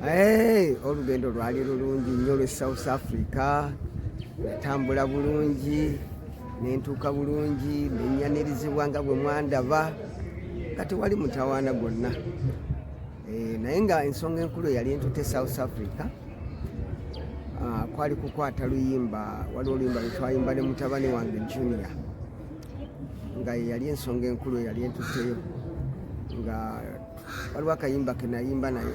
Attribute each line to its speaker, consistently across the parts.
Speaker 1: Hey, olugendo lwali lulungi nnyo olw'e South Africa. Natambula bulungi nentuuka bulungi nenyanirizibwa nga bwe mwandaba nga tewali mutawaana gwonna. Eh, naye nga ensonga enkulu eyali entute South Africa kwali kukwata luyimba, waliwo oluyimba lwetwayimba ne mutabani wange Junior, nga yeyali ensonga enkulu eyali entuteyo. Nga waliwo akayimba ke nayimba naye,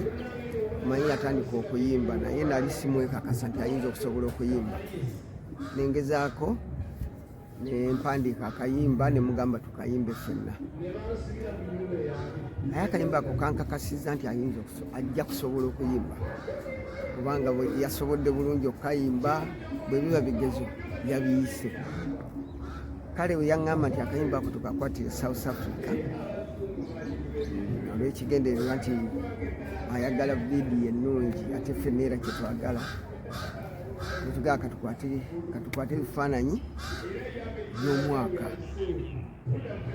Speaker 1: manyi yatandika okuyimba naye nali simwekakasa nti ayinza okusobola okuyimba, nengezaako nempandiika akayimba nemugamba tukayimbe ffenna, naye akayimba ako kankakasiza nti ayinza ajja kusobola okuyimba, kubanga yasobodde bulungi okukayimba, bwe biba bigezo yabiyise. Kale bwe yaŋŋamba nti akayimba ako tukakwatire South Africa olw'ekigendererwa nti ayagala vidiyo ennungi, ate ffenna era kyetwagala, netugamba katukwate ebifaananyi by'omwaka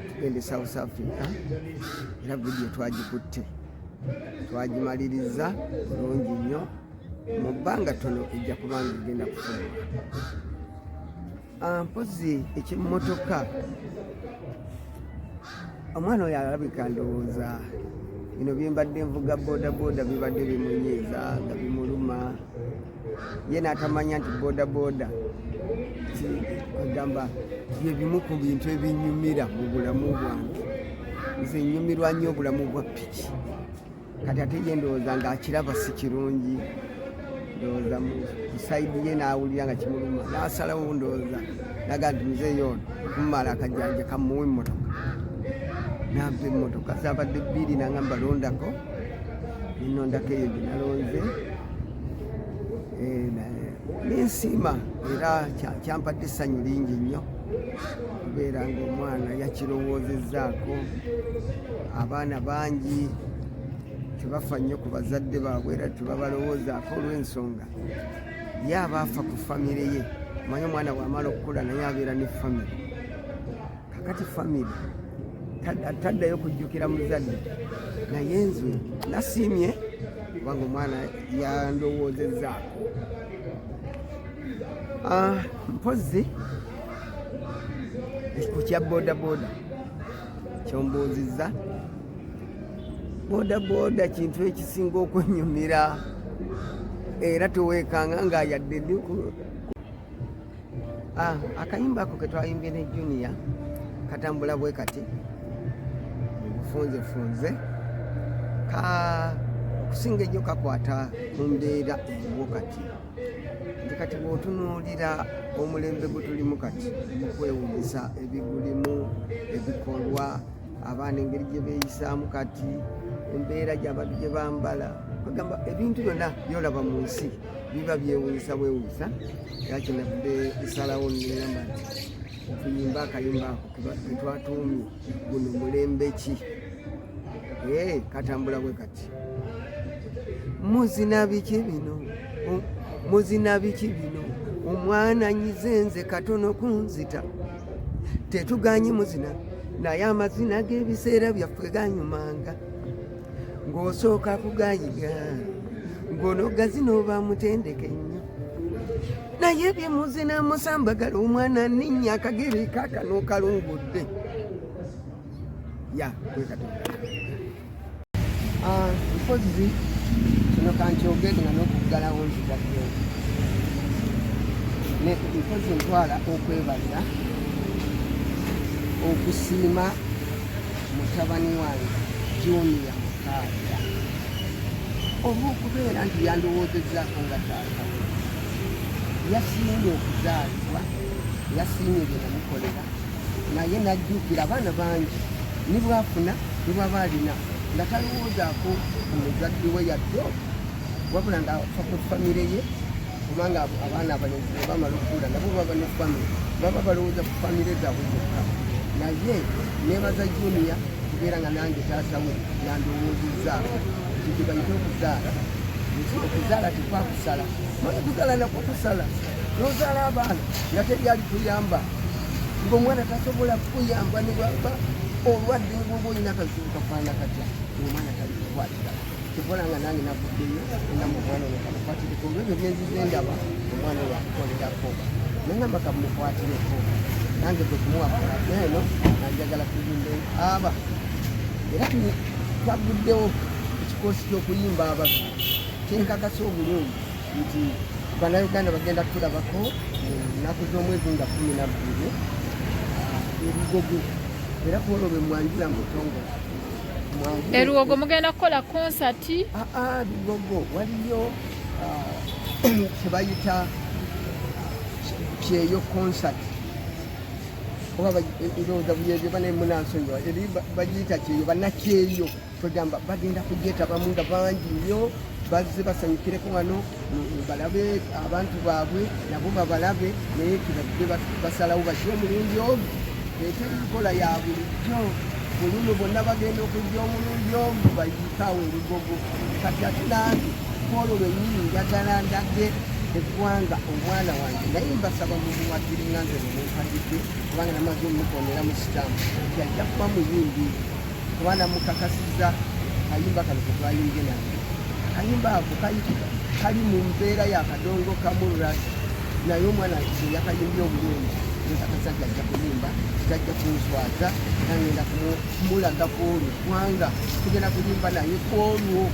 Speaker 1: tugende South Africa. Era vidiyo twagikutte, twagimaliriza bulungi nnyo, mu bbanga ttono ejja kubanga egenda kufuluma. Mpozi ekyemmotoka, omwana oyo alabika ndowooza bino byembadde nvuga bodaboda bibadde bimunyiiza nga bimuluma, ye n'atamanya nti bodaboda kwegamba bye bimu ku bintu ebinyumira mu bulamu bwange. Nze nyumirwa nnyo obulamu bwa piki, kati ate ye ndowooza ng'akiraba si kirungi, ndowooza mu sayidi ye n'awulira nga kimuluma, n'asalawo ndowooza naga nti muzeeyi ono okumumala akajanja kamuwa emmotoka, nampa emmotoka zabadde bbiri, nangamba londako, nenondako eyo gye nalonze, nensiima era kyampadde essanyu lingi nnyo okubeera ng'omwana yakirowoozezzaako. Abaana bangi tebafa nnyo ku bazadde baabwe era tebabalowoozaako olw'ensonga ye aba afa ku famire ye. Omanyi omwana bw'amala okukula naye abeera ne famire, kakati famire taddayo kujjukira muzadde. Naye nze nasiimye kubanga omwana yandowoozezzaako. Mpozzi ku kya bodaboda kyombuuzizza, bodaboda kintu ekisinga okwenyumira era teweekanga nga yadde ndi akayimba ako ketwayimbye ne Junior katambula bwe kati mubufunzefunze, ka okusinga ennyo kakwata ku mbeera eriwo kati, nti kati bw'otunuulira omulembe gwe tulimu kati mukwewunyisa ebigulimu, ebikolwa, abaana engeri gye beeyisaamu kati, embeera gy'abantu gye bambala, kwegamba ebintu byonna byolaba mu nsi biba byewunyisa bwewunyisa. Era kyenavudde nsalawo nengamba nti tuyimbe akayimba ako ketwatuumye guno mulembe ki, katambula bwe kati: muzina biki bino, muzina biki bino, omwana nyize nze katono kunzita, tetuganyi muzina naye amazina g'ebiseera byaffe ganyumanga, ng'osooka kugayiga ng'onogazina oba mutendeke nnyo, naye bye muzina musambagala, omwana ninnya akagere kakano kalungudde ya kwekatonda. Mpozi kino kankyogere nga n'okuggalawo nzigaddewo, mpozi ntwala okwebaza okusiima mutabani wange Junior Mukaaga olw'okubeera nti yandowoozezzaako nga taata we. Yasiimye okuzaalibwa, yasiimye bye namukolera, naye najjukira abaana bangi ne bwafuna ne bwaba alina nga talowoozaako ku muzadde we yadde, wabula ng'afa ku famire ye, kubanga abaana abalenzi bwe bamala okukula nabo baba ne famire, baba balowooza ku famire zaabwe zokka. Naye nebaza Junior kubeera nga nange taata we yandowoozezzaako. Ekyo kye bayita okuzaala, nti okuzaala tekwakusala, manyi kuzaala nakwo kusala, nozaala abaana nga teryali kuyamba, ng'omwana tasobola kukuyamba ne bwaba olwadde, bwoba olina akazibu kafaana katya, omwana tali kukwatira. Kivola nga nange navuddeyo engamba omwana ono kamukwatireko olwebyo byenzize ndaba omwana oyo akukolerako, nengamba kamukwatireko nange kwe kumuwa eno nanjagala tuyimbe aba era twaguddewo ekikoosi ky'okuyimba ababiri kyenkakasa obulungi nti bannayuganda bagenda kutulabako mu nnaku z'omwezi nga 12 erugogo era ku olwo lwe mwanjula mu butongole.
Speaker 2: Eruwogo mugenda kukola konsati?
Speaker 1: Lugogo waliyo kyebayita kyeyo konsati oba ndowooza buyebyo banamunansonyiwa eri bagiyita kyeyo banakyeyo kwegamba bagenda kugyetabamu nga bangi nnyo bazze basanyukireko wano balabe abantu baabwe nabo babalabe naye kibadde basalawo batya omulundi ogwo eteri nkola ya bulijjo buluno bonna bagenda okujja omulundi ogwo bayiikaawo erugogo kati ate nange kwolwo lwennyini njagala ndage eggwanga omwana wange naye mbasaba mumuwagire nga nze bwemumpagidde kubanga namaze omukondera mu sitampu nti ajja kuba muyimbi kuba namukakasiza kayimba kano ketwayimbye nange akayimba ako kali mu mbeera ya kadongo kamulras naye omwana yakayimbye obulungi nkakasa nti ajja kuyimba tajja kunswaza nangenda kumulaga kwolwo kubanga tugenda kuyimba naye kwolwo.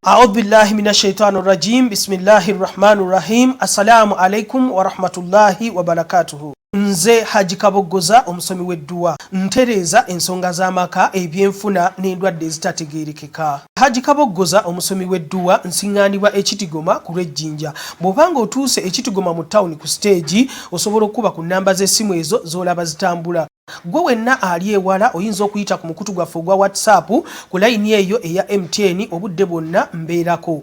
Speaker 3: Audhu billahi minash shaitani rajim. Bismillahi rahmani rahim. Assalamu alaikum warahmatullahi wabarakatuhu. Nze Haji Kaboggoza, omusomi w'edduwa, ntereeza ensonga z'amaka, ebyenfuna n'endwadde ezitategeerekeka. Haji Kaboggoza, omusomi w'edduwa, nsiŋŋaanibwa Ekitigoma ku lw'Ejjinja. Bw'oba ng'otuuse Ekitigoma mu tawuni ku siteegi, osobola okukuba ku nnamba z'essimu ezo z'olaba zitambula. Gwe wenna ali ewala oyinza okuyita ku mukutu gwaffe ogwa WhatsApp ku layini eyo eya MTN, obudde bwonna mbeerako.